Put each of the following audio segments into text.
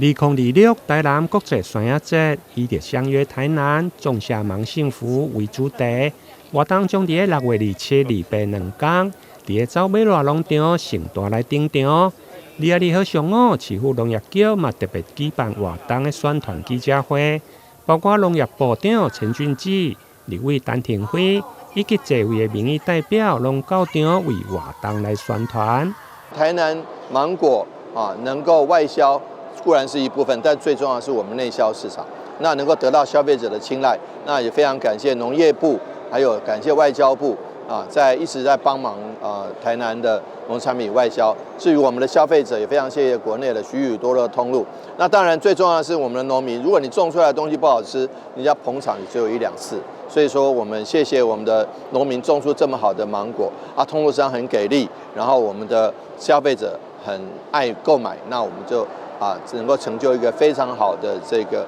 2026台南國際山仔節，以著相約台南，種下芒幸福為主題，活動將佇6月27、28兩工，佇个走馬瀨農場盛大來登場。22號上午，市府農業局嘛特別舉辦活動的宣傳記者會，包括農業部長陳俊志、立委陳亭妃以及濟位的民意代表，攏到場為活動來宣傳。台南芒果啊，能夠外銷固然是一部分，但最重要是我們內銷市場，那能夠得到消費者的青睞，那也非常感謝農業部，還有感謝外交部啊，在一直在幫忙啊台南的農產品外銷。至於我們的消費者，也非常謝謝國內的許許多多的通路。那當然最重要的是我們的農民，如果你種出來的東西不好吃，人家捧場也只有一兩次。所以說，我們謝謝我們的農民種出這麼好的芒果，啊，通路商很給力，然後我們的消費者很愛購買，那我們就啊，能夠成就一個非常好的這個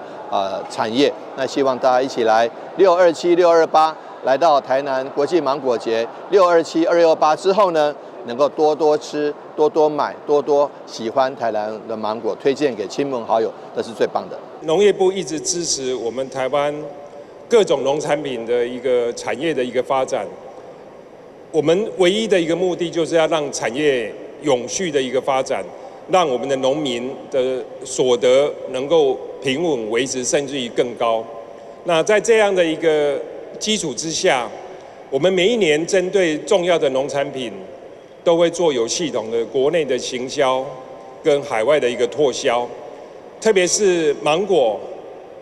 產業。那希望大家一起來627、628來到台南國際芒果節，627、268之後呢，能夠多多吃、多多買、多多喜歡台南的芒果，推薦給親朋好友，這是最棒的。農業部一直支持我們台灣各種農產品的一個產業的一個發展。我們唯一的一個目的就是要讓產業永續的一個發展，讓我們的農民的所得能夠平穩維持，甚至於更高。那在這樣的一個基礎之下，我們每一年針對重要的農產品，都會做有系統的國內的行銷跟海外的一個拓銷。特別是芒果，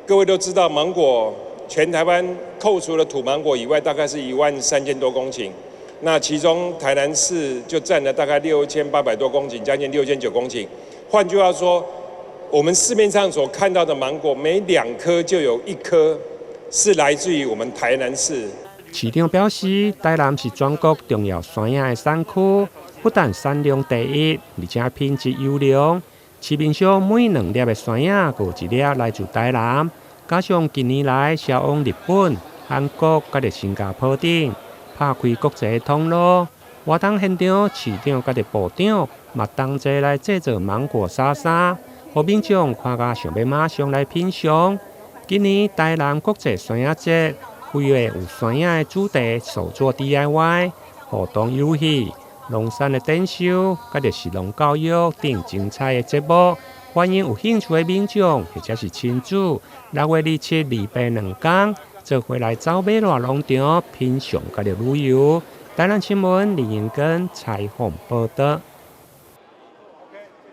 各位都知道，芒果全台灣扣除了土芒果以外，大概是1萬3千多公頃。那其中台南市就佔了大概6800多公頃，將近6900公頃。換句話說，我們市面上所看到的芒果，每兩顆就有一顆是來自於我們台南市。市長表示，台南是全國重要山仔的產區，不但產量第一，而且品質優良。市面上每兩粒的山仔，就有一粒來自台南。加上近年來銷往日本、韓國、佮新加坡等，拍開國際通路。活動現場，市長佮部長嘛同齊來製作芒果沙沙，予民眾看甲想欲馬上來品嚐。今年台南國際山仔節，規劃有山仔的主題，手作 DIY、互動遊戲、農產的展售，佮食農教育等精彩的節目，歡迎有興趣的民眾或者是親子，6月27、28兩工，做伙來走馬瀨農場品嚐佮旅遊。台南新聞林英根採訪報導。